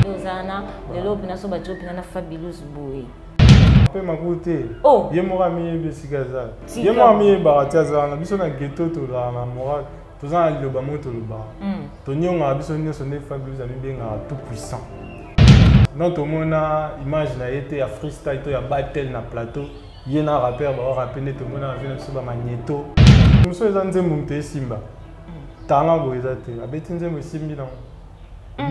Ozana lelo mpena so bato mpena na Fabulous boye. Mpe makulu te. Oh. Ye moko amiyebi esika aza. Ye moko amiyebaka te azala na biso na ghetto, tozala na moral, toza na liloba moko tolobaka. Toniongaka biso nyonso nde Fabulous amibengaka tout puissant. Non, tomona image na ye te ya freestyle to ya battle na plateau, ye na rappeur baorape nde tomona avi na biso bamagneto mosusu. Eza nzembo moto esimba tanga boye eza te, abeti nzembo esimbi nango,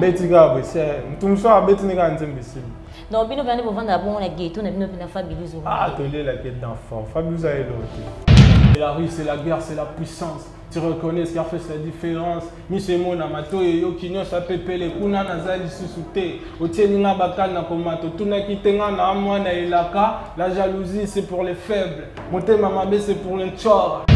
beti kaka boye se moto mosusu abeti nde kaka nzembo esimbi. Donc bino mpena nde bovandaka bongo na ghetto na bino mpena Fabulous? Ah, tolelaki dans fort. Fabulous ayeloko te. La rue, c'est la guerre, c'est la puissance. Tu reconnais Scarface, la différence. Miso emona, matoyi eyoki, nyonso apepele kuna. Naza lisusu te otieli nga bakali na komata, otunaki te nga na mwana elaka. La jalousie, c'est pour les faibles. Motema mabe, c'est pour les tchor.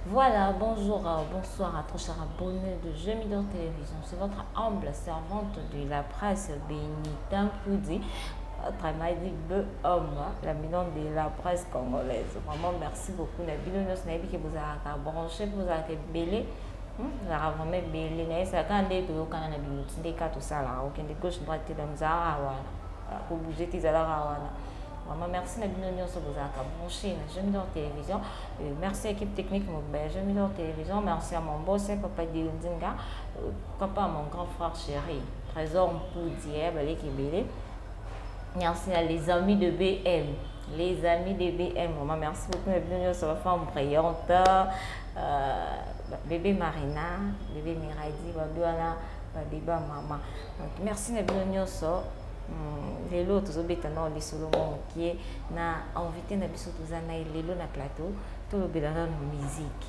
Voilà, bonjour, bonsoir à trop chers abonnés de Jeux Midor Télévision. C'est votre humble servante de la presse, Benita Mpoudi, autrement dit homme, la million de la presse congolaise. Vraiment, merci beaucoup. Na bino nyonso nayebi ke bozalaka branché, bozalaka ebele, ezalaka vraiment ebele. Nayesaka nde toyokana na bino ti nde ka tosalaka okende gauche droite te, donc ezalaka wana, kobouge te, ezalaka wana. Vraiment, merci na bino nyonso bozalaka branché na Jeux Midor Télévision. Merci à équipe technique mobimba ya Jeux Midor Télévision. Merci à mon boss, papa Dionzinga, papa, mon grand frère chéri Trésor Mpudi, baleki ebele. Merci à les amis de BM, les amis de BM, vraiment merci beaucoup na bino nyonso, bafemme brillante, bébé Marina, bébé Miradi, babi wana babebe ya mama. Donc merci na bino nyonso. Lelo tozobeta nao lisolo mwa mokie na invité na biso toza na ye lelo na plateau. Tolobela nano musique,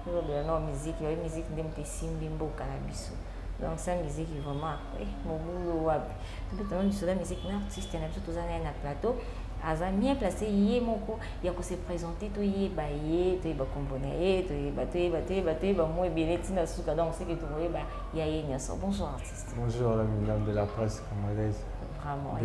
tolobela nao musique. Oyo musique nde moto esimbi mboka na biso. Donc sa musique vraiment, mobulu wapi. Tobeta nano lisolo ya musique na artiste na biso toza na ye na plateau. Aza bien placé ye moko ya kose présenter, toyeba ye, toyeba kombo na ye, toyeba, toyeba, toyeba, toyeba mo ebele ntina suka. Donc seke tokoyeba ya ye nyonso. Bonjour artiste. Bonjour la madame de la presse congolaise. Vraiment,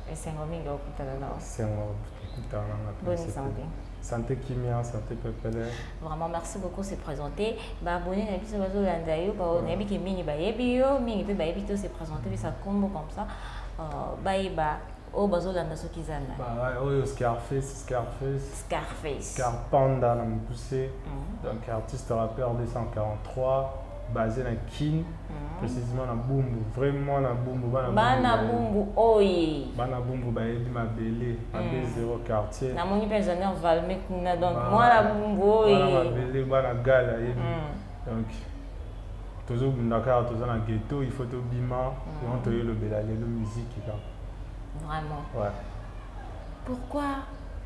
esengo mingi okutana na Esengo okutana na. Bonne santé. Santé kimia, santé pepele. Vraiment, merci beaucoup se présenter. Baabonné na biso bazolanda yo, nayebi ke mingi bayebi yo, mingi mpe bayebi te. Se présenter bisa kombo, comme ça bayeba oyo bazolanda soki eza na. Oyo Scarface, Scarface. Scarface. Scarpanda na mokuse. Donc artiste rappeur 243, basé na Kin, précisément na Bumbu, vraiment na Bumbu. Bana bana Bumbu oye. Bana Bumbu bayebi mabele mabe, zéro quartier. Namoni mpe ingénieur Valme kuna, donc mwana Bumbu oye. Bana mabele, bana gala yebi. Donc tozobunda kaka, toza na ghetto, il faut tobima. Yango toyelobela lelo musique kaka. Vraiment. Ouais. Pourquoi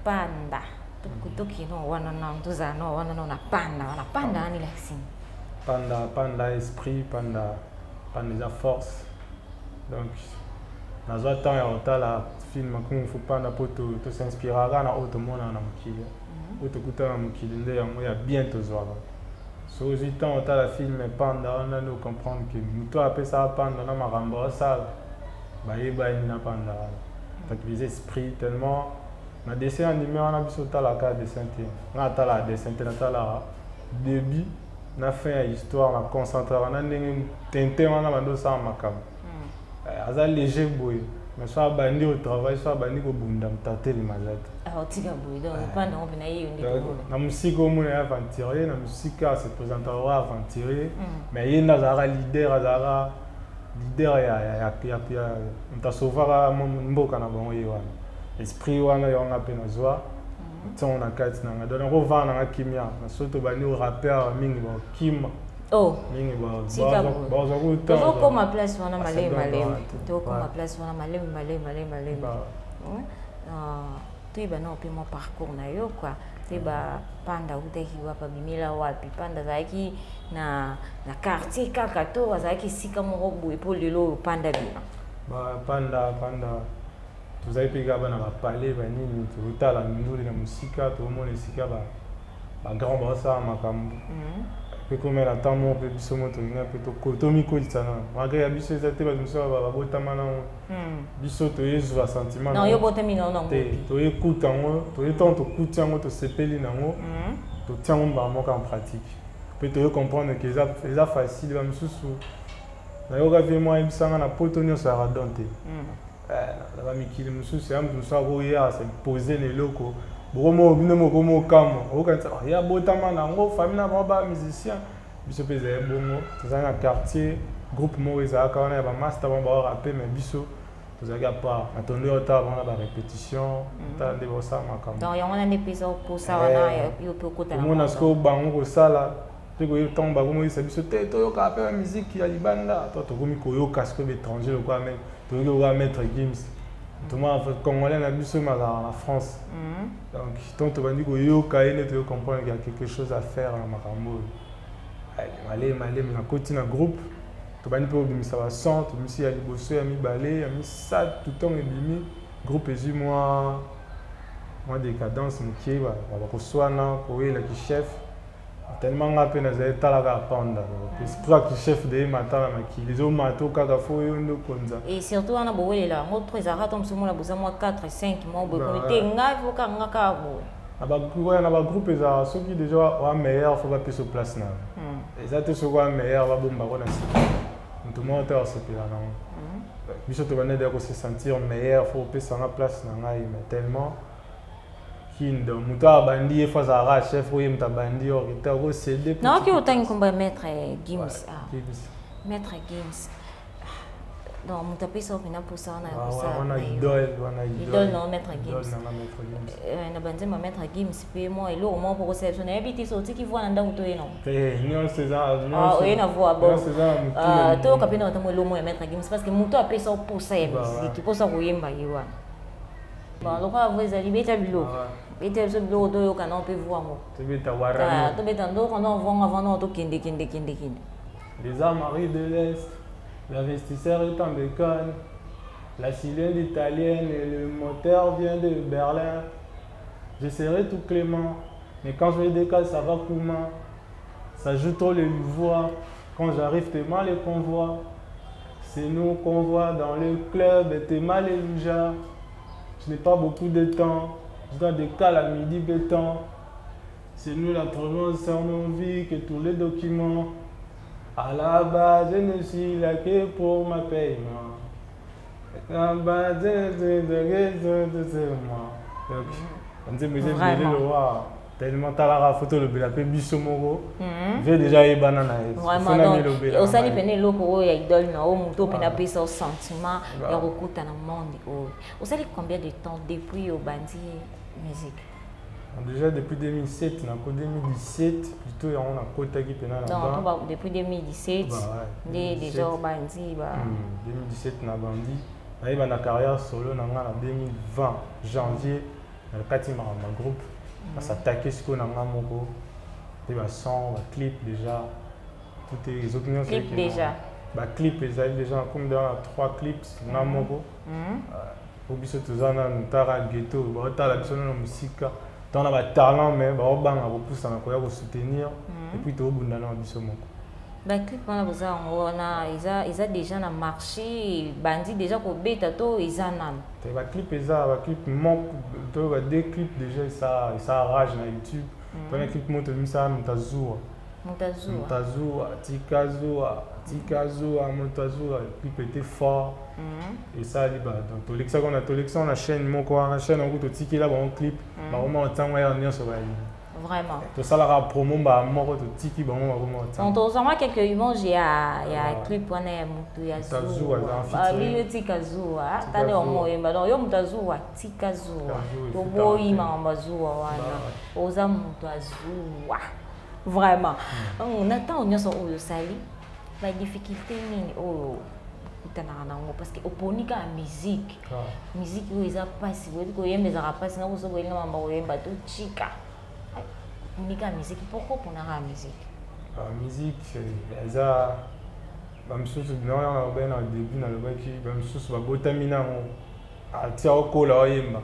panda? Tokino wana na tozala no wana no na panda wana, panda wani lakisini. Panda, panda esprit, panda, panda eza force. Donc nazwa temps ya kotala film Kung Fu Panda mpo tosinspiraka na oyo tomonaka na mokili, oyo tokutana na mokili, nde yango ya bien tozwaka. So ozwi temps otala film panda wana nde ocomprendre ke moto apesaka panda na makambo asala, bayebani na panda wana. Donc eza esprit tellement na dessin animé wana. Biso otalaka dessin te, nga natalaka dessin te, natalaka début na fin ya histoire, na concentraka na ndenge Tintin wana bandi osala makambo. Aza léger boye, mais so abandi kotravaille, so abandi kobunda, moto atelema aza te. Otika boye, donc panda ngo mpena ye yo nde komona. Na mosika omona ye aventurier, na mosika se présentera aventurier, mais ye nde azalaka leader, azalaka leader ya moto asauvaka mboka na bango. Ye wana esprit wana yango mpe nazwa ntango na kati na ngai. Donc nakovanda nanga kimia na so tobandi oraper mingi bakima. Oh. Mingi. Tika. Bazwa. Tozokoma place wana malemi malemi, tokoma place wana malemi malemi malemi malemi. Toyeba nao mpe mwa parcours na yo quoi, toyeba panda autaki wapi, abimela wapi. Panda azalaki na quartier kaka to azalaki esika moko boye mpo lelo oyo panda bima? Panda, panda tozali mpe kaka bana bapale banini, tozotala nduli na mosika, tozomona esika bagrand bazosala makambo. Mpe komela ntango moko mpe biso mo tolinga mpe tomikolisa nano, malgré ya biso eza te. Bato mosusu babotama nango, biso toyezwa sentiment te, toyekuta yango, toye ntango tokuti yango, tosepeli nango, totia yango mbala moko en pratique mpe toye comprendre ke eza facile. Bamosusu Nayoka vie moko ayebisanga na poto nyonso ya radon te. Na bamikili mosusu ya moto mosusu akoya s'impose na eloko bokomo bino moko mokamwa okokanisa ya botama na yango famille na bango ba musicien. Biso mpe ezali bongo, tozali na quartier, groupe moko ezalaka wana ya bamaster bango baorape, mais biso tozalaki à part. Natondi oyo otala bango na barépétition, otala nde baosala makambo. Donc yango wana nde mpeza oposa wana yo mpe okota. Omona sikoyo bango kosala mpe koye ntango bakomoyisa biso te, toyokaka mpe bamiziki ya libanda to tokomi koyoka sikoyo baétranger lokola toyoki lokola Maître Gims, toma congolais na biso mazalaka na France. Donc ntango tobandi koyoka ye nde toyo comprendre qu'il y a quelque chose à faire na makambo oyo. Malemi malemi nakoti na groupe, tobandi mpe kobimisa bason, tobimisi ya liboso, ya mibale, ya misato. Ntongo ebimi, groupe ezwi mwa décadence mokie, bakoswana koyelaki chef. Tellement nga mpe nazali talaka panda, esprit ya chef de ye matala makili ezomata kaka fo yo nde okonza. Et surtout wana bowelela yango trop, ezalaka to mosu mona boza mwa 4 5 mwa boye, komi te ngai foka nga kaka boye. Na bagroupe ezalaka soki déjà wa meilleur, fo bapesa place na yo. Eza te soki wa meilleur babombako na nsima, moto moko te asepela nango. Biso tobandi deya kose sentir meilleur, fo opesanga place na ngai. Mais tellement kindo moto abandi ye fo azalaka chef, oye moto abandi orite akosede. Naoki otangi nkombo ya Maître Gims. Maître Gims, donc moto apesa mpena mposa wana ya kosala idole wana. Idole na Maître Gims, na banzembo ya Maître Gims mpe mwa eloko moko mpo kosala biso. Nayebi te so otiki voix na ndako to ye nango. Nyonso eza. Oye na voix. Bon, toyoka mpe na batango eloko moko ya Maître Gims, parce que moto apesa mposa ya miziki, mposa koyemba ye wana. Bon, lokola voix ezali, beta biloko, beta biso biloko toyoka nao mpe voix yango. Tobeta Warani. Tobeta ndoko na voix yango avant nao tokende kende kende kende. Les armes arrivent de l'Est, l'investisseur est en bécane, la cylindre italienne et le moteur vient de Berlin. Je serai tout clément, mais quand je décale, ça va comment? Ça joue trop les voix. Quand j'arrive, t'es mal les convois. C'est nous qu'on voit dans le club, t'es mal les loujas. Je n'ai pas beaucoup de temps, je dois décaler à midi béton. C'est nous la province en nos vies que tous les documents. À la base, je ne suis là que pour ma paiement. À la base, je moi. Donc, nzembo eza ebele lowa tellement talaka foto olobela mpe biso moko vie déjà eyebana na ye. Osali pene eloko oyo ya idole na oyo moto mpena apesa o sentiment ya kokuta na monde oyo. Osali combien de temps depuis obandi musique? Déjà depuis 2007, nako 2017 plutôt yango nakotaki mpena na. Donc depuis 2017 nde déjà obandi ba? 2017 na bandi, nayeba na carrière solo na nga na 2020 janvier. Nakati makambo ya groupe, nasatake sikoyo na nga moko mpe bason, baclip déjà, tout ezoki nyonso. Clip déjà? Baclip ezali déjà, nakomi déjà na 3 clips nga moko. Po biso toza nanu tara ghetto, baotala biso nano mosika, to na batalent, mais baobanga kopusana koya kosoutenir, et puis tobunda na biso moko. Baclip wana boza yango wana eza déjà na marché, bandi déjà kobeta to eza nano? Te, baclip eza baclip moko to ba deux clips déjà esa rage na YouTube. Tona clip moko tobimisaka, moto azuwa. Moto azuwa. Moto azuwa, tika zuwa, tika zuwa, moto azuwa. Clip était fort, esali ba donc tolekisaka na tolekisaka na chaîne moko wana, chaîne yango totikela bango clip, bakoma ntango ya nyonso bayebi. Vraiment. Tosalaka promo mbala moko, totiki bango, bakoma. Donc tozwama quelques images ya clip wana ya moto ya zuwa. Babi yo tika zuwa, tande wango oyemba. Donc yo moto azuwa, tika zuwa, toboyi makambo azuwa wana, oza moto azuwa vraiment. Na ntango nyonso oyo osali, badifficulté nini oyo okutanaka nango? Parce que oponi kaka musique, musique oyo eza mpasi, boyebi koyemba ezalaka mpasi na koso boyelinga mamba koyemba totika. Oponi kaka musique, pourquoi oponaka musique? Musique eza bamisusu nalobaki na début, nalobaki bamisusu babotami nango, atia okola oyemba.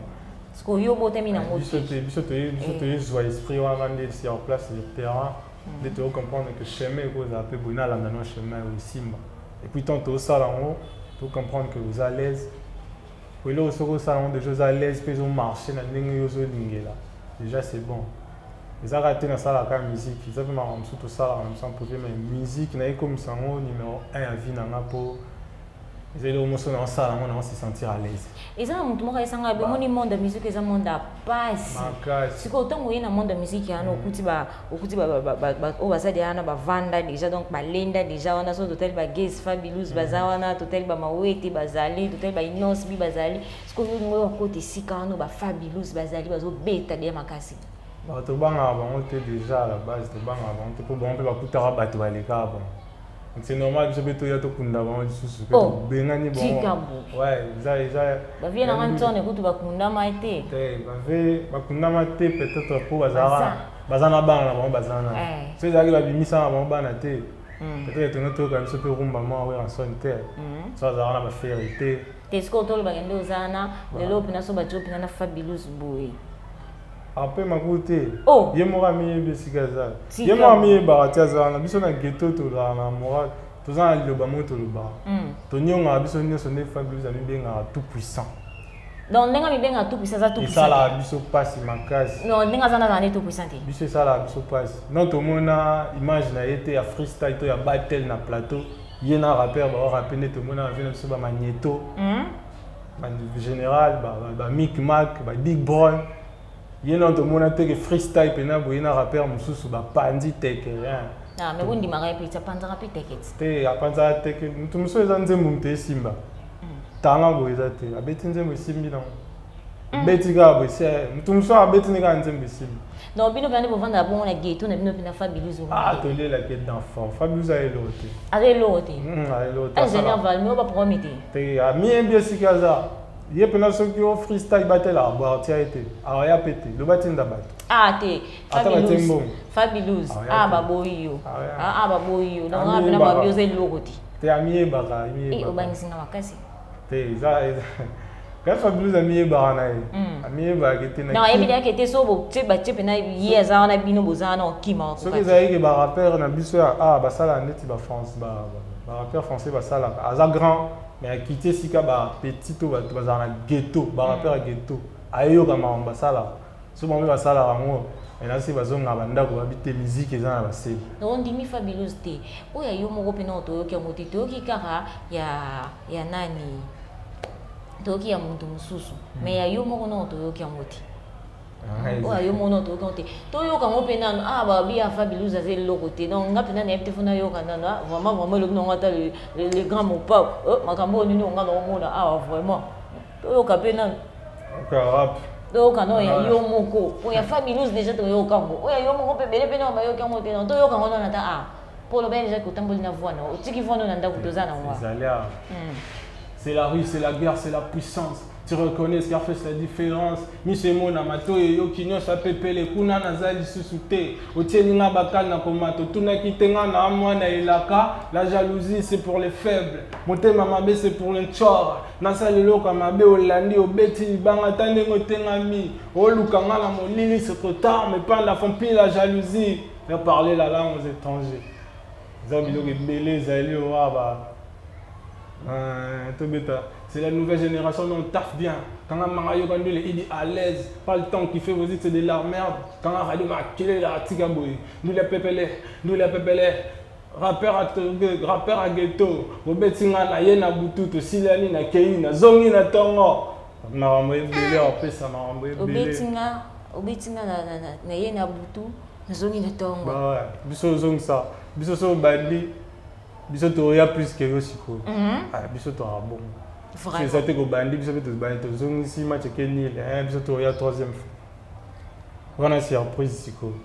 Parce que yo obotami nango. Biso te, biso toyezwa esprit wana nde sur place sur terrain nde tocomprendre que chemin ekozala mpe boye, nalanda no chemin oyo esimba. Et puis tant tosala yango, tocomprendre que oza à l'aise po eloko soki osala yango déjà oza à l'aise mpe ezomarche na ndenge yo ozolingela, déjà c'est bon. Eza kaka te nasalaka musique, eza mpe makambo mosusu tosalaka na biso en privé, mais musique nayekomisa yango numéro 1 ya vie na nga, mpo eza eloko moso naosala yango, nao se sentir à l'aise. Eza na motu moko ayesanga, bomoni, monde ya musique eza monde ya pasi. Makasi. Sikoyo ntango oye na monde ya musique yana, okuti okuti oyo baza deya wana, bavanda déjà, donc balenda déjà wana. So totali bagase Fabilous baza wana, totali bamawete bazali, totali baInnoss'B bazali. Sikoyo yo olingo okota esika wana baFabilous bazali, bazobeta deya makasi. Bato tobangaka bango te. Déjà à la base tobangaka bango te, mpo bango mpe bakutaka bato balekaka bango. Donc c'est normal biso mpe toya tokunda bango lisusu mpe. Oh, tobengani tika bango. bo. Ouais, eza Bavie nanga ntsone kutu bakundama te. Te, bave bakundama te, peut-être mpo bazalaka Baza. Baza na bana na bango, baza na Eh. so ezalaki babimisa na bango bana te, peut-être tongo toyoka biso mpe rumba moko Werrason te, so azalaka na baFerre te. Te, sikoyo tolobaka nde oza wana lelo mpena, so bato mpena na Fabilous boye. Ape makulu te. Oh. Ye moko amiyebi esika aza. Tika. Ye moko amiyebaka ti aza wana. Biso na ghetto tozalaka na moral, toza na liloba moko tolobaka, toniongaka biso nyonso nde Fabilous amibengaka tout puissant. Donc ndenge amibengaka tout puissant, aza tout puissant? Esalaka biso mpasi makasi. Non, ndenge aza nazala nde tout puissant te. Biso esalaka biso mpasi. Non, tomona image na ye te ya freestyle to ya battle na plateau, ye na rappeur baorappe nde tomona bave na biso bamagneto, bagénéral, bamic mac, babig brown. Ye nano tomona te ke freestyle mpena boye na rappeur mosusu bapandi teke, hein. Ah, mais bondimaka ye mpe ti apanzaka mpe teke ti. Te, apanzaka teke motu mosusu, eza nzembo moto esimba tanga boye, eza te abeti nzembo esimbi nango, abeti kaka boye se motu mosusu abeti nde kaka nzembo esimbi. Donc bino mpena nde bovandaka bongo na ghetto na bino mpena, Fabilous? Ah, tolelaki d'enfant, Fabilous ayeloko te. Aza eloko te? Ayeloko te. Ingénieur Valmi oyo baprogramme te. Te, amiyembi esika aza ye mpena. Soki o freestyle batelaka boye, atia ye te, aoya mpe te, loba tinda bato. Ah te. Ata batie Fabilous mbongo. Fabilous. Ah, ah ya te. Baboyi yo. Ah, ya. Ah, baboyi yo, donc nga mpena Amiyebaka. babi oza eloko te. Te, amiyebaka. Eh, Amiyebaka. Obangisinga makasi. Te, eza kaka Fabilous amiyebaka na ye, amiyebaka te na Non, ayebi deyake te, so botie batie mpena ye aza wana, bino boza wana, okima. Soki ezalaki barappeur na biso ya a basalaka neti bafrance, barappeur français basalaka, aza grand, mais akiti esika bapetit to bato bazala na ghetto, barappeur ya ghetto ayeyoka makambo basalaka. So bango mpe basalaka yango enasi, bazongaka bandako, babi te musique eza na baseli. Ondimi Fabilous te, oyo ya yo moko mpena toyoki yango te. Toyoki kaka ya nani, toyoki ya moto mosusu, mais ya yo moko nano toyoki yango te. Oyo ya yo moko nano toyoki yango te. Toyoka yango mpe nano. Ah, babi ya Fabilous aza eloko te. Donc nga mpena nayebi te, fo nayoka nano. Ah, vraiment, vraiment, elobi nango ata le grand Mopao. Oh, makambo oyo nini onga naomona awa? Vraiment, toyoka mpe nano. Rap. Toyoka no ya yo moko. Oyo ya Fabilous déjà toyoka yango, oyo ya yo moko mpe ebele mpe nano bayoki yango te. Non, toyoka yango nano ata. Ah, mpo oloba déjà kotamboli na voix na otiki voix no na ndako, toza na ngwa. Ezali awa. C'est la rue, c'est la guerre, c'est la puissance. Tu reconnais Scarface, la différence. Misemo na mato eyoki nyonso apepele kuna naza lisusu te. Otieli nga bakal na komata, otunaki te nga na mwana elaka. La jalousie, c'est pour les faibles. Motema mabe, c'est pour les ntshor. Nasala eloko ya mabe, olandi, obeti libanga ata ndenge otengami. Oluka nga na molili, c'est trop tard, mais pas la font pile la jalousie. Faire parler la langue aux étrangers. Eza biloko ebele ezali owa ba tobeta. C'est la nouvelle génération, on taffe bien. Quand manga yoka ndule, il dit à l'aise. Pas le temps qui fait vos c'est de la merde. Quand radio makele la tika boy. Ndule pepele, ndule pepele. Rappeur à rappeur à ghetto. Obeti nga na ye na butu to silani na kei na zongi na tongo. Makambo ebele opesa, makambo ebele. Obeti nga na ye na butu, nazongi na ntongo. Bah ouais, biso ozongisa biso so bandi, biso toya plus que yo sikoyo. Ah, biso toka bongo. Vraiment. Eza te kobandi, biso mpe tobandi, tozongisi match eke nil, biso toya troisième fois wana, surprise sikoyo.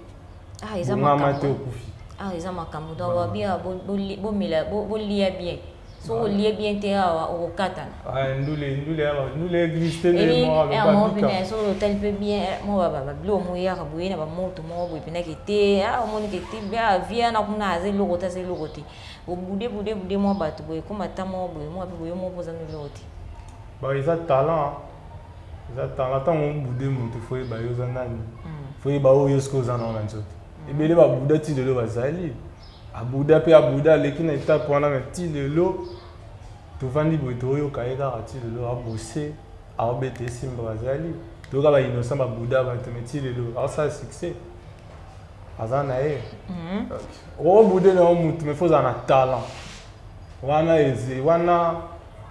Ah, eza bongama te, makambo. okufi. Ah, eza makambo. Donc babia bomela, bolia bien. Soki olie bien te awa, okokatana. Ah, ndule, ndule awa, ndule église te nde Ebi moko moko aloba mpena bika. Soki otali mpe bien, mo babiloko mo eyaka boye na bamoto moko boye mpenaki te. Ah, omonike te vie wana kuna aza eloko te, aza eloko te. Obude bude bude mwa bato boye, ekóma ta moko boye, mwa mpe boye moko mpo oza na eloko te. Ba eza talent, eza talent. Ntango obude moto, fo yeba yo oza nani, fo yeba oyo soki oza nango na nzoto. Ebele babuda ti lelo bazali, abuda mpe abuda, aleki na etape wana, me ti lelo tovandi boye, toyoka ye kaka ti lelo abose, aobeta esimba. Bazali toyoka baInnocent babuda bato, me ti lelo aosala succès. Aza na ye. Okobude na yo mutu, mais faut ozala na talent. Wana eze wana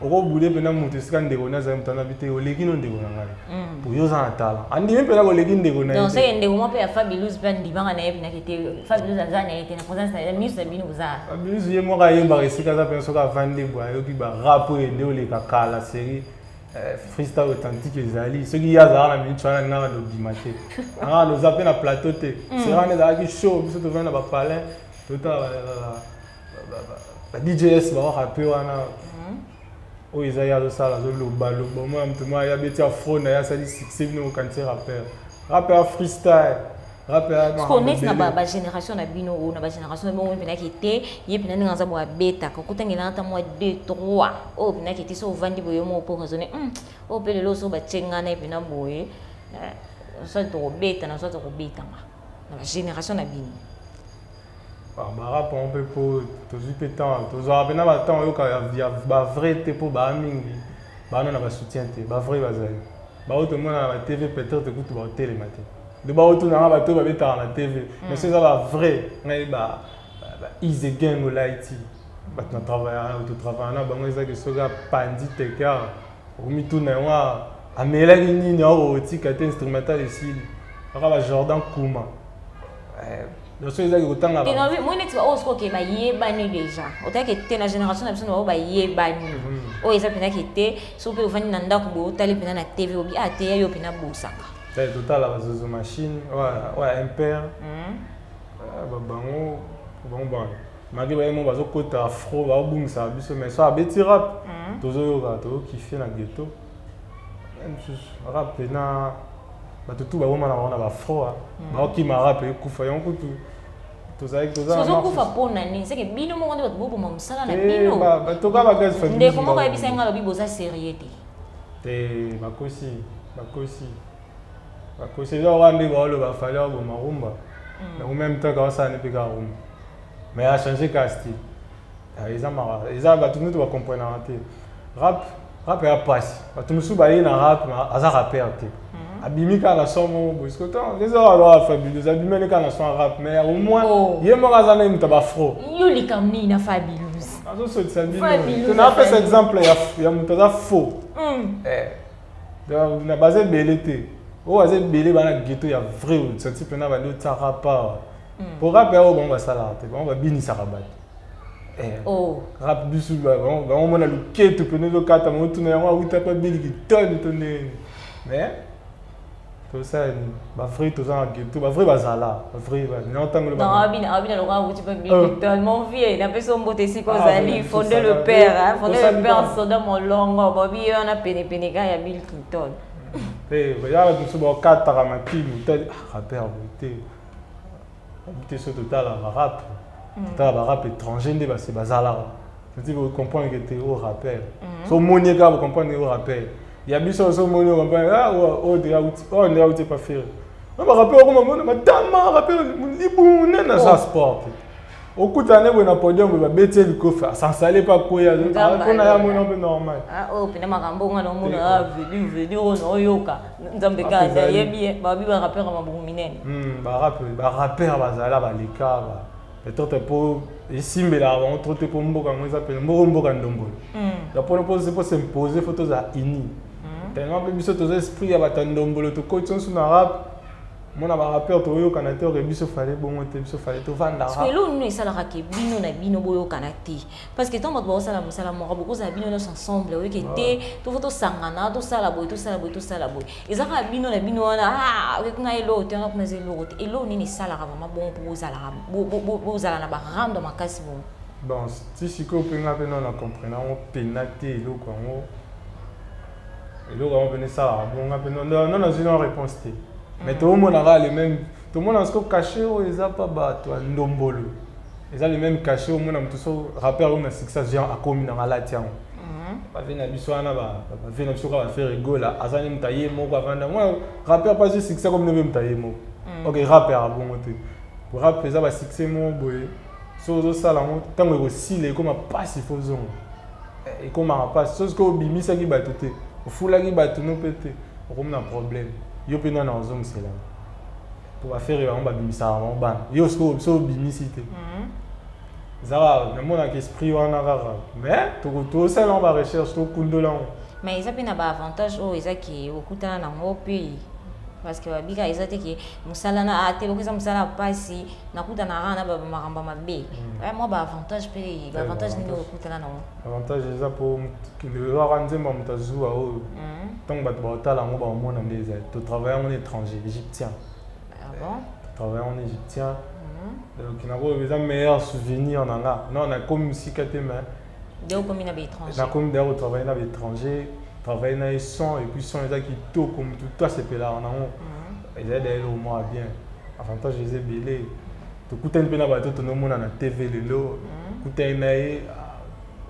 okobude mpena mutu esika ndeko na azali, mutu anabi te oleki no ndeko na ngai. Po yo oza na talent. Andimi mpena koleki ndeko na ye. Donc c'est ndeko moko mpe ya Fabilous mpe andimaka na ye mpena te Fabilous aza na ye te na présence na ye, miso na bino boza. Fabilous ye moko ayembaka esika aza mpena, soki avandi boye ayoki barap oyo ende oleka kala, série freestyle authentique ezali, soki ye azalaka na minute wana, ngaka nobima te, ngaka noza mpe na plateau te. Série wana ezalaki show, biso tovandi na bapalin, totala ba DJs baorape wana. Oyo eza ye azosala, azolobaloba, mwana moto moko aya beti afro na ye, asali succès, bino bokanisi rappeur. Rappeur freestyle, rappeur neti na bagénération na bino oyo, na bagénération na bino oyo mpenaki te, ye mpena ndenge aza boye, abetaka okotangela ata mwa 2 3 oyo mpenaki te. So ovandi boye, yo moko mpo raisonne, oyo mpe lelo so batie ngai na ye mpena boye, soit tokobeta na soit tokobetama na bagénération na bino. Barap yango mpe, mpo tozwi mpe temps, tozwaka mpena batemps oyoka ya bavrai te, mpo baa mingi baana na basoutien te. Bavrai bazali, bao tomona na batv, peut-être kutu baotelema te nde baotunanga bato oyo babetaka na TV. Mais so eza bavrai, ngai ba Easy Gang olaiti bato na travaillaka, totravailla na bango, ezaki soki apandi tekar, okomituna yango amelaki nini, akokotika te, instrumental esili kaka. Ba Jordan Kuma so ezaki kotanga. Moi neti baoyo soki oke bayebani déjà, otaki te na génération na biso na bao bayebani, oyo eza mpenzaki te. So mpe ovandi na ndako boye, otali mpena na TV, obi a te ya yo mpena bosaka. Totala bazozo machine oyo impere bango bango bana malgré baye mo bazokota afro, baobungisaka biso, mais so abeti rap, tozoyoka, tozokifie na ghetto. Mosusu rap mpena bato tu bakoma na bango na bafro, baokima rap ekufa yango kutu. Tozalaki tozokufa mpona nini? Seke bino moko nde bato boboma mosala na bino. Toka bagaz. Ndeko moko ayebisa nga, alobi boza sérieux te. Te, bakosi, bakosi, bakosi. Eza wana nde baoloba Fally aboma rumba, mais en même temps kaosala ne mpe kaka rumba, mais achange kaka style. Eza maka, eza bato nyonso bacomprenaka te. Rap, rap eya mpasi. Bato mosusu baye na rap, aza rappeur te, abimi kaka na son moko boye. Eza aloa Fabilous abimani kaka na son rap, mais au moins ye moko aza nani, moto bafro. Yo likambo nini na Fabilous? Azosotisa bino, napesa exemple ya moto aza faux. Na baza ebele te, oyo aza ebele bana ghetto ya vrai senti mpena bandi otia rap awa. Po rap ya oyo bango basalaka te, bango babinisaka bato. Rap biso bango mona luketu pene ezokata bango, tuna yango awuta mpe abiliki tone to ndenge. Mais tosala nini? Bavrai toza na ghetto, bavrai bazala, bavrai naotangoabina lokola awuti mpe biliki tone. Mon vieux, napesi yo mbote esika ozali. Fonde le père, fonde le père soda molongo bobi ye wana penepene kaka ya Bill Clinton. Ya bato mosusu bakataka makili, otali rappeur boye te, te. So totala barap, totala barap étranger nde base bazalaka, c'est-à-dire bocomprendre que te o rappeur, so omoni ye kaka, bocomprendre o rappeur ya biso. So omoni, ocomprendre oyo nde auti epa Ferre. Na barappeur okoma mona matama, rappeur libumu nene, aza sport te. Okutana ne boye na podium boye, babeti ye likofi, asansale mpe akwea mpona ya mona mpe normal. Oyo mpena makambo nga naomona veli veli oyo naoyoka, Nzambe kaka nayebi ye. Babi barappeur ya mabumu minene. Barappeur bazala baleka peut-être mpo esimbelaka bango trop te, mpo mboka yango eza pene mboko, mboka ndombolo. Mpona mpo s'imposer, faut tozala uni. Tellement mpe biso toza esprit ya bato ya ndombolo, tokoti nyonso na rap, mona barappeur toyokana te. Oke biso Fally bongo te, biso Fally tovanda. Eloko nini esalaka ke bino na bino boyokana te? Parce que ntango bato baosala mosala moko, bokozala bino nyonso ensemble, oyoke te, tofo tosangana, tosala boye, tosala boye, tosala boye. Eza kaka bino na bino wana, oke kuna eloko te, wana kuna eza eloko te. Eloko nini esalaka vraiment bongo mpo bozala na barando makasi bongo? Bon, ti sikoyo mpe nga mpe nano na comprendre yango mpena te. Eloko yango, eloko yango mpena esalaka bongo, nga mpe non nazwi na réponse te. Mais tomonaka le même, tomona siko cachet oyo eza pa bato ya ndombolo, eza le même cachet. Omona moto so rappeur oyo na succès azwi, akomi nanga alati yango. Bave na biso wana, bave na biso kaka baFerre Gola, aza ni moto aye moko avanda. Mwa rappeur mpo azwi succès komi nde mpe moto aye moko. Ok, rappeur abongo te. Rap eza basuccès moko boye, so ozosala yango, ntango ekosila ekóma mpasi, fo ozonga, ekomaka mpasi. So soki obimisaki bato te, ofulaki bato no mpe te, okomi na problème yo mpe nana ozongisela. Po baFerre bango babimisaka bango bana, yo sikoyo biso obimisi te. Eza kaka namonaka esprit wana kaka, mais tosala yango barecherche, tokundola yango. Mais eza mpe na baavantage oyo eza ke okutana nango mpe, parce que babika eza te ke mosala na te loko eza mosala ya mpasi, nakutana kaka na makambo ya mabe. Mwa baavantage mpe, baavantage nini okutana nango? Avantage eza mpo kaka nzembo ya moto azuwa oyo, ntango bato baotala yango, baomona nde ezali. Totravaille yango na étranger égyptien. Ah bon? Totravaille yango na égyptien, donc nakoyo eza meilleur souvenir na nga. Non, nakomi mosika te, mais nde okomi na baétranger. Nakomi d'ailleurs kotravaille na baétranger, travaille na ye son, et puis son eza kitoko, motu to asepelaka nango. Ezali d'ailleurs eloko moko ya bien. Avantage eza ebele. Tokutani mpe na bato tonomona na TV lelo, kutani na ye,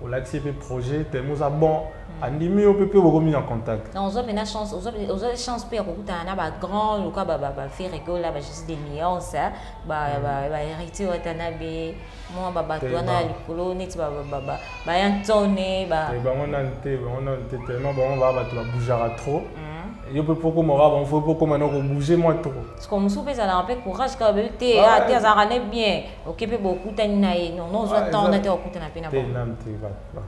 olakisi ye mpe projet, tellement oza bon, andimi yo mpe bokomi na contact. Donc ozwa mpena chance, ozwa chance mpe ya kokutana na bagrand loka, baFerre Gola, baJésus de nuance, baHéritier Watanabe, mwa babato wana ya likolo neti bayantone. Bango nani te, bango nani te, tellement bango baa bato babougeaka trop. Yo mpe po komaka bango, faut po koma na kobouge mwa trop. Parce que mosusu mpe ezalaka mpe courage kaka bayebi te te, azalaka ne bien, oke mpe bokutani na ye. Non, ozwa temps wana te, okutana mpe na te. Nanu te,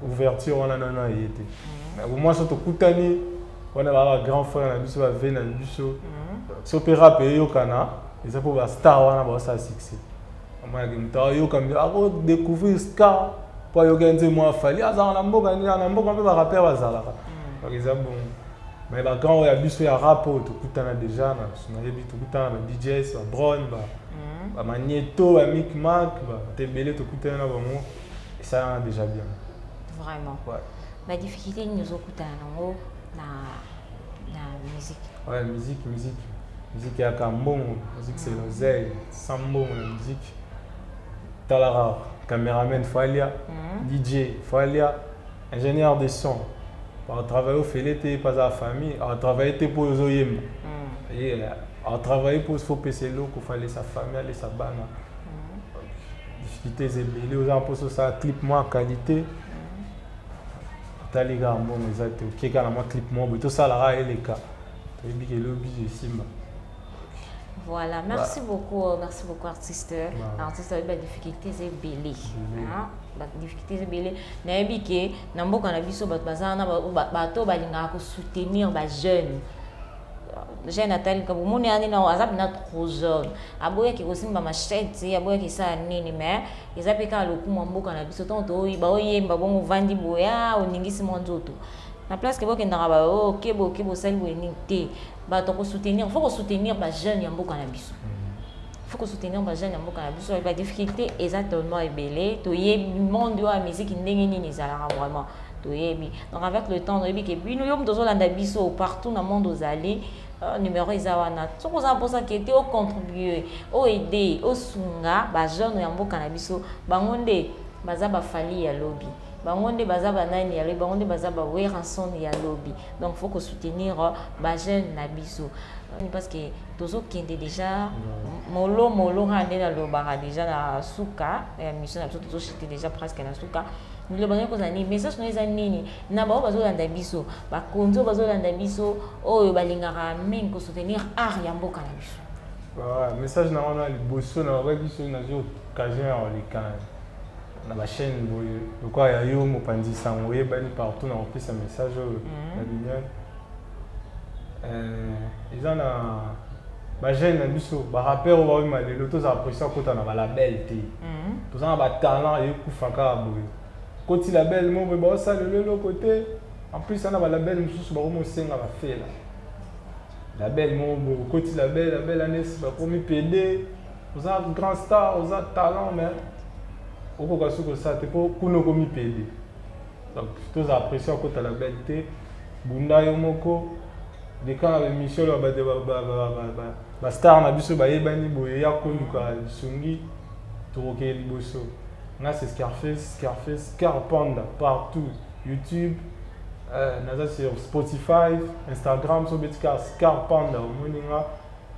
ouverture wana nano aye te, mais au moins so tokutani wana, baa bagrand frère na biso, bave na biso. So mpe rap eyokana, eza mpo bastar wana baosala succès. Omonaki moto ayoka, akodécouvrir Scar mpo ayoki nzembo ya Fally. Azalaka na mboka nini? Na mboka mpe barappeur bazalaka. Donc eza bongo, mais bagrand oyo ya biso ya rap oyo tokutana déjà, nayebi tokutana ba DJs, babron, bamagneto, bamicmac, bato ebele tokutana na bango, esalana déjà bien. Vraiment. Ouais. Badifficulté nini ozokutana nango na musique? Ouais, musique eyaka mbongo. Musique, c'est l'oseille. Sans mbongo na musique, talaka caméraman falia, DJ falia, ingénieur de son atravaille ofele te, mpo aza famille, atravaille te mpo ozoyemba ye, atravaille mpo faut pesa eloko, faut alesa famille, alesa bana. Difficulté eza ebele. Oza mposa osala clip mwa qualité, otali kaka mbongo eza te, okie kaka na mwa clip moko boye, tosalaka eleka, toyebi ke elobi esimba. Voilà, merci beaucoup, merci beaucoup, artiste. Artiste avec la difficulté ebele. Hein? Ba difficulté ebele. Nayebi ke na mboka na biso bato baza na bato balingaka ko soutenir ba jeune. Jeune atali ka bomoni ani na aza bina trop jeune. Aboyaki kosimba machette, aboyaki esala nini, mais eza mpe kaka lokumu ya mboka na biso. Ntango toyeba oyemba bongo, ovandi boye, oningisi mwa nzoto na place ke bokendaka ba okeba okeba, osali boye nini te. Bato kosoutenir, faut kosoutenir bajeune ya mboka na biso, faut kosoutenir bajeune ya mboka na biso. Badifficulté eza tellement ebele. Toyebi monde oyo ya musique ndenge nini ezalaka vraiment, toyebi. Donc avec le temps, toyebi ke bino, yo moto ozolanda biso partout na monde, ozali, numéro eza wana. Soki oza mposa ke te ocontribue, oaide, osunga bajeune ya mboka na biso, bango nde baza baFally ya lobi, bango nde baza banani ya lobi, bango nde baza baWerrason ya lobi. Donc faut kosoutenir bajeune na biso, parce que tozokende déjà molo molo kaka nde nalobaka déjà na suka ya mission na biso, tozochite déjà presque na suka. Liloba ngai kozala nini? Message no eza nini na bao bazolanda biso, bakonzi oyo bazolanda biso, oyo balingaka mingi kosoutenir art ya mboka na biso? Message na wana liboso nalobaki, soki nazwi occasion ya koleka na bachaîne boye lokola ya yo, mopanzi sango oyebani partout, na kopesa message oyo na lumière eza na bajeune na biso, barappeur oyo baoyema lelo. Tozala pression akota na balabel te. Toza na batalent, ekufa kaka boye. Koti label mo boye, baosala lelo eloko te. En plus ana balabel mosusu bakomi osenga bafela label moko boye. Okoti label, label anesi bakomi pd. Oza grand star, oza talent, mais okoka soki kosala te mpo kuna okomi pd. Donc tozala pression akota label te. Bunda yo moko, leka na baémission oyo bastar na biso bayebani boye, ya koluka lisungi, tokokende liboso. Nga c'est Scarface, Scarface, Scar Panda partout, YouTube, naza sur Spotify, Instagram. So obeti kaka Scar Panda, omoni nga,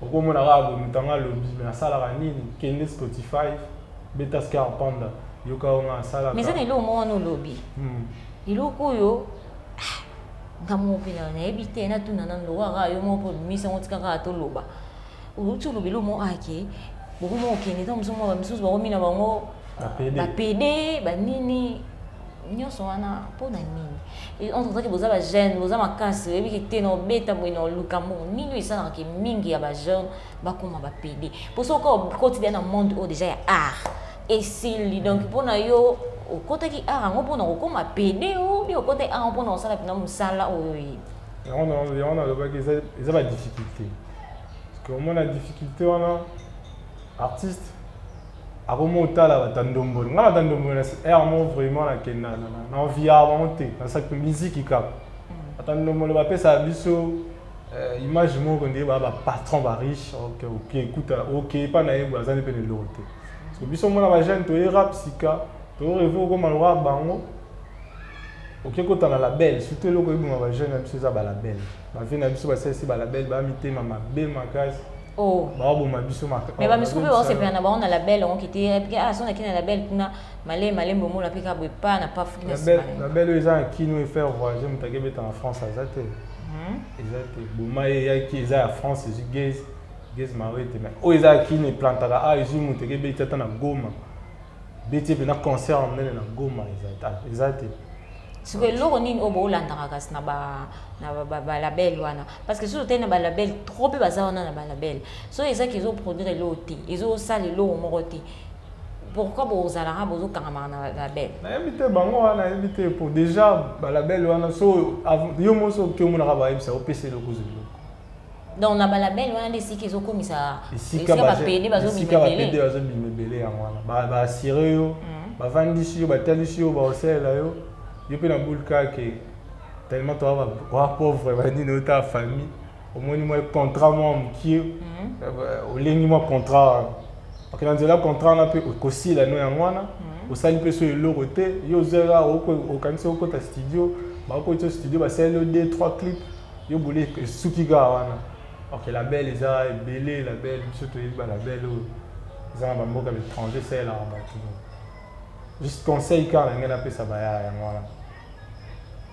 okomona kaka boye moto anga alobi me asalaka nini. Kende Spotify, beta Scar Panda, yoka oyo nga asalaka. Mais eza na eloko moko wana olobi, eloko oyo nga moko mpe nayebi te. Natuna nanu, lokola kaka yo moko mpe obimisi yango, tika kaka toloba. Outi olobeli omo ake bokoma okende ntango mosusu mwa bamisusu bakomi na bango bapede banini nyonso wana mpo na nini? Entre ozaki boza bajeune, boza makasi, oyebiki te na obeta boye na oluka mbongo nini oyo esalaka ke mingi ya bajeune bakoma bapede? Mpo soki okoti deja na monde oyo deja ya art esili, donc mpo na yo okotaki art yango mpona kokoma pede obi okotaki art yango mpona kosala mpena mosala oyo oyebi? Yango nalobaki, eza badifficulté, parce que omona difficulté wana, artiste akoma otala bato ya ndombolo. Nga bato ya ndombolo na aire mo vraiment nakenda na enviar bango te, nasaki miziki kaka. Bato ya ndombolo bapesaka biso image moko nde baa bapatron, bariche. Ok, ok, ekuta ok, epa na ye boye aza nde mpe na eloko te, parce que biso mona bajeune toye rap sika, toreve okoma lokwa bango, oke kota na label. Surtout eloko eboma bajeune na biso eza balabel. Bavie na biso basalisi balabel, baa mitema mabe makasi. Oh. Baoboma biso. Mais bamisuku mpe baosepela na bango na label yango kite. Ah, so naki na label kuna malembe malembe, omona mpe kaka boye pa na pa fuki na nsima. Label oyo eza na kino efaire voyager moto akebeta na France aza te, eza te. Boma ye eyaki eza ya France, ezwi Gaz Gaz Mawete, mais oyo eza ya kino eplantaka a ezwi moto ekebeti ata na Goma, beti mpe na concert ya monene na Goma, eza te. Sikoyo eloko nini oyo boolandaka kasi na balabel wana? Parce que soki otali na balabel trop mpe baza wana na balabel, soki ezaki ezoproduire eloko te, ezosala eloko moko te, pourquoi bozalaka bozokangamaka na label? Nayebi te bango wana, nayebi te. Po déjà balabel wana, so yo mo so oki omonaka bayebisa opesa eloko, ozwa eloko. Donc na balabel wana nde esika ezokomisa esika bapede bazobima ebele. Bazobima ebele yango wana, baasire yo, bavandisi yo, batalisi yo, baosalela yo, yo mpe na bule kaka tellement toa ba pauvre, banini ota famille, omoni mwa contrat mwa mokie, olengi mwa contrat wana, okenda nzela contrat wana mpe okosila no yango wana, osali mpe so eloko te. Yo ozwaka, okanisi okota studio, bakokoti yo studio, basaleli yo 2 3 clip, yo bole esuki kaka wana. Ok, label eza ebele. Label biso toyebi balabel oyo eza na bamboka baétranger, esalelaka bato. Juste conseil kaka na ngai napesa baya yango wana: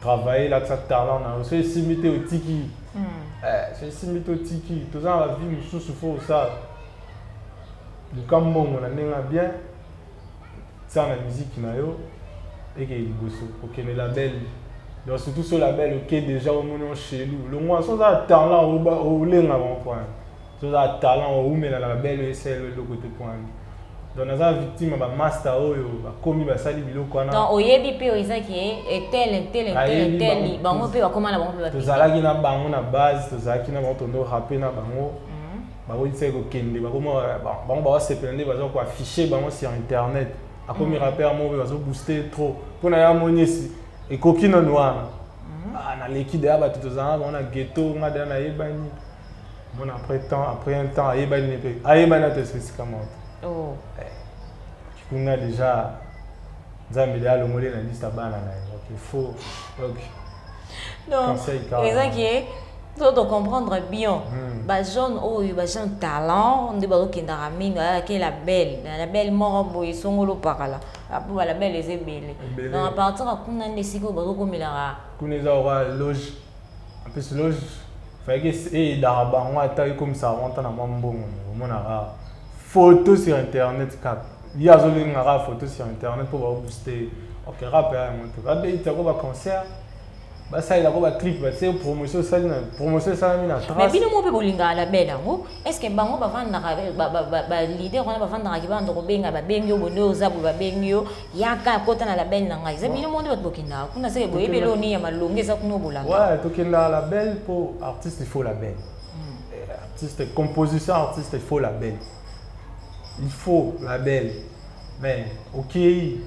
travailler, lakisa talent na yo. So esimbi te, otiki. So esimbi te, otiki. Toza na bavie mosusu, fo osala, luka mbongo na ndenge ya bien, tia na musique na yo, ekee liboso. Okende label, donc surtout so label oke déjà, omoni oshelu longwa. So oza na talent, olenga bango point. So oza na talent, oumela na label oyo esala eloko te point. Donc naza victime ya bamaster oyo bakomi basali biloko wana. Donc oyebi mpe oyo ezaki etele etele etele etele, bango mpe bakóma na bango mpe. Tozalaki na bango na base, tozalaki na bango, tondo rape na bango, bakoyisaki kokende, bakoma bango bawasepela nde baza koaffiche bango sur internet, akomi rappeur moko mpe bazobooste trop mpona ya moni esi ekoki nanu wana. Ah, naleki deya bato tozala na bango na ghetto, nga deya nayebani. Mona après temps, après un temps ayebani mpe, ayebani ata eso esika moko te. Kuna déjà Nzambe deya alongoli na liste ya bana na ye. Donc il faut donc conseil ezaki to tocomprendre bien. Bajeune oyo, bajeune talent nde bazokendaka mingi, ayaki label na label moko boye esongolo pakala apo balabel eza ebele. Donc à partir ya kuna nde esika oyo bazokomelaka. Kuna eza oka loge, en plus loge fayaki eyedaka bango, ata ekomisaka bango ata na mwa mbongo. Omonaka photo sur internet kaka, ye azolengaka photo sur internet mpo babooste. Ok, rap ya yango te, babetako baconcert, basalelako baclip, batie promotion, osali na promotion, esalami na Mais bino mo mpe bolingaka label yango, est ce que bango bavandaka, baleader wana bavandaka ke banda kobenga, babengi yo bonde, oza boye, babengi yo, yaka kota na label na ngai? Eza bino mo nde bato bokendaka kuna, seke boyebi eloko nini ya malongi eza kuna bolanda? Ouais, tokendaka label mpo artiste il faut label. Artiste composition, artiste il faut label, il faut label. Mais okei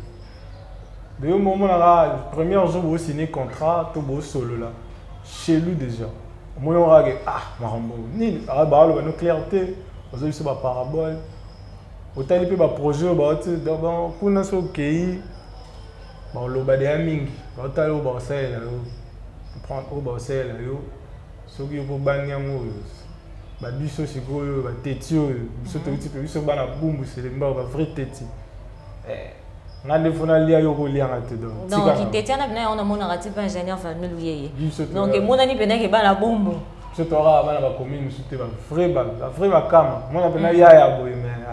de momonaka premier jour bosine contrat to bosolola chez lui déjà, omoni okake ah makambo nini baaloba no clair te, ozo biso baparabole, otali mpe baprojet oyo baoti kuna. So okei, baloba deya mingi, baotala oyo baosalela yo, oyo baosalela yo. Soki yo mpo bangi yango oyo babiso sikoyo bateti oyo biso touti mpe biso bana Bumbu, Selemba, bavrai teti, nga nde fo nalia yo, kolianga te. Donc donc teti wana mpena yango namonaka ti mpe ingénieur famille Luyeye, donc emonani mpenake bana Bumbu. Biso toyaka bana bacommune mosusu te, bavrai bakama mwana mpena yaya boye, mais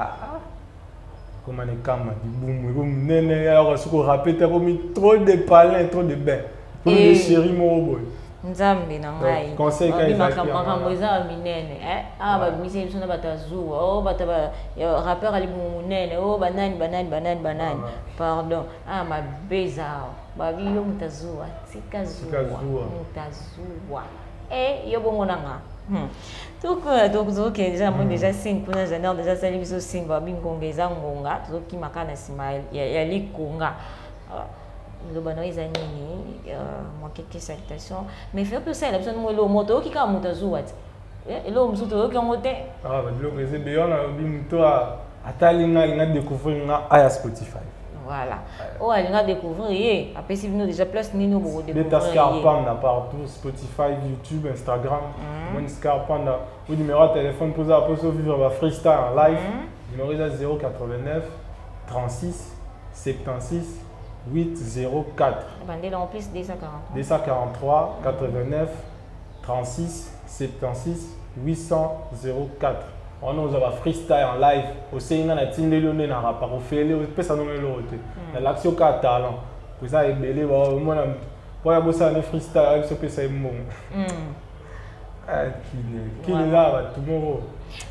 koma na ekama libumu eko monene, yayaka soki orape te, akomi trop de palin, trop de bain, trop de chéri moko boye. Nzambe na ngai, conseil ka ezalaki yango makambo wana. Eza ya minene, eh? Awa babimisi biso na bato ya zuwa o bato ya rappeur ya libumu monene o banani banani banani banani. Pardon, awa mabe eza awa. Babi yo moto azuwa, tika Tika zuwa. Zuwa. Moto azuwa e yo bongo nanga. Tozokende déjà, namoni déjà signe kuna, janer déjà asali biso signe. Babi ngonga eza ngonga, tozokima kaka na nsima ya likonga. Ah, liloba na yo eza nini? Mwa quelques salutations, mais fe mpe osalela biso mo eloko moto oyoki kaka moto azuwa te. Eloko mosusu toyoki yango te. Ah, babiloko eza ebele wana. Alobi moto atali nga, alinga découvrir nga, aya Spotify. Voilà, oyo alinga découvrir ye, apesi bino déjà place nini oyo Beta bokodécouvrir Scar ye? Panda partout, Spotify, YouTube, Instagram. Omoni Scar Panda ou numéro ya téléphone mpoza mposo vivre ba freestyle en live. Numéro eza 089 36 76 804. Bandela en plus 240. 243 89 36 76 804. Wana ozwa ba freestyle en live. Osengi nga, natindeli yo nde na rapaka, ofele, opesa nongo eloko te, nalakisi yo kaka talent. Eza ebele, omona mpo ya bosala ne freestyle, ayebi so opesa ye mbongo. Ah, kini kini eza bato moko.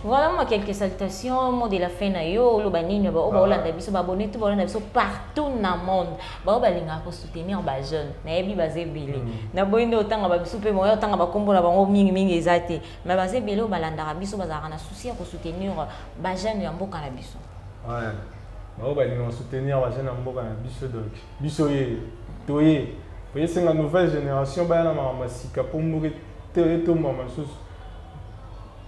Voilà, moi, quelques salutations, mot de la fin na yo, oloba nini ba oyo baolanda biso, baabonné tout baolanda biso partout na monde, bao balingaka kosoutenir bajeune? Nayebi baza ebele. Naboyi nde otanga babiso mpe moya otanga bakombo na bango mingimingi eza te, mais baza ebele oyo balandaka biso, bazalaka na souci ya kosoutenir bajeune ya mboka na biso. Ouais. Bao balinga kosoutenir bajeune ya mboka na biso, donc biso ye toye oyesenga nouvelle génération baya na makambo ya sika mpo mboka te etombama lisusu.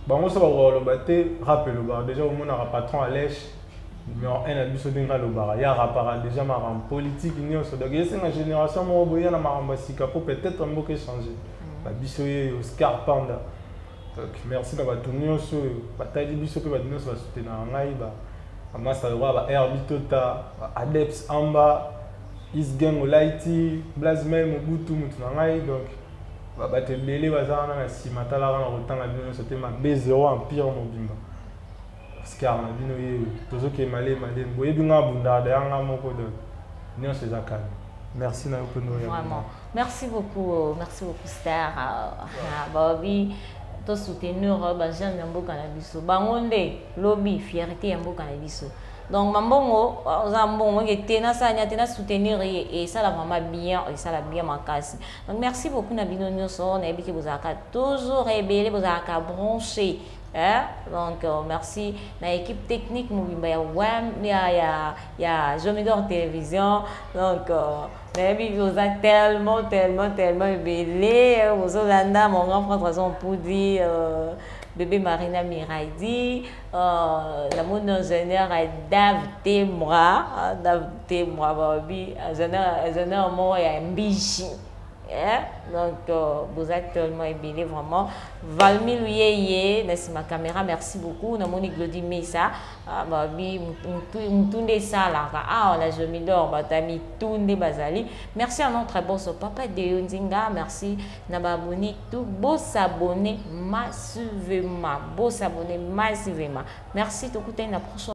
Bango so bakoka koloba te, rap elobaka déjà. Omonaka patron alèche numéro 1 na biso ndenge alobaka, ya rapaka déjà makambo politique nyonso. Donc esenga génération moko boya na makambo ya sika mpo peut-être mboka échange. Babiso ye Oscar Panda. Donc merci na bato nyonso oyo batali biso mpe bato nyonso basoutenaka ngai, bamasa lokola ba Herbi Tota, Adeps Amba, Isgang, Olaiti, Blasmel Mobutu, motu na ngai. Donc bato ebele baza wana na nsima, talaka na kotanga bino nyonso te. Mabe zéro, empire mobimba, Oscar na bino ye. Tozokende malema malema, boyebi nga abundaka daya nga moko, donc nyonso eza calme. Merci na yo mpe. Vraiment, merci beaucoup, merci beaucoup Star. Babi tosoutenir bajeune ya mboka na biso, bango nde lobi fierté ya mboka na biso. Donc mambongo oza mbongo moke te, nasala te, nasoutenir ye, esala vraiment bien, esala bien makasi. Donc merci beaucoup na bino nyonso. Nayebi ke bozalaka toujours ebele, bozalaka branché, hein? Donc merci na équipe technique mobimba ya WAM, ya Jomidor Télévision. Donc nayebi boza tellement tellement tellement ebele bozolanda. Mon grand frère Troison Mpudi, bébé Marina Miraidi, namoni ingénieur Dave Temra, Dave Temra, babi ingénieur moko ya mbishi. Yeah. Donc, boza tellement ebele vraiment. Valmi Luyeye, na nsima caméra, merci beaucoup. Namoni Glody Mesa, ah, babi mutu nde esalaka awa na Jomidor, bato ya mitu nde bazali. Merci à notre boss Papa Deo Nzinga, merci na baabonné tout. Bosabonner massivement, bosabonner massivement. Merci, tokutani na prochain.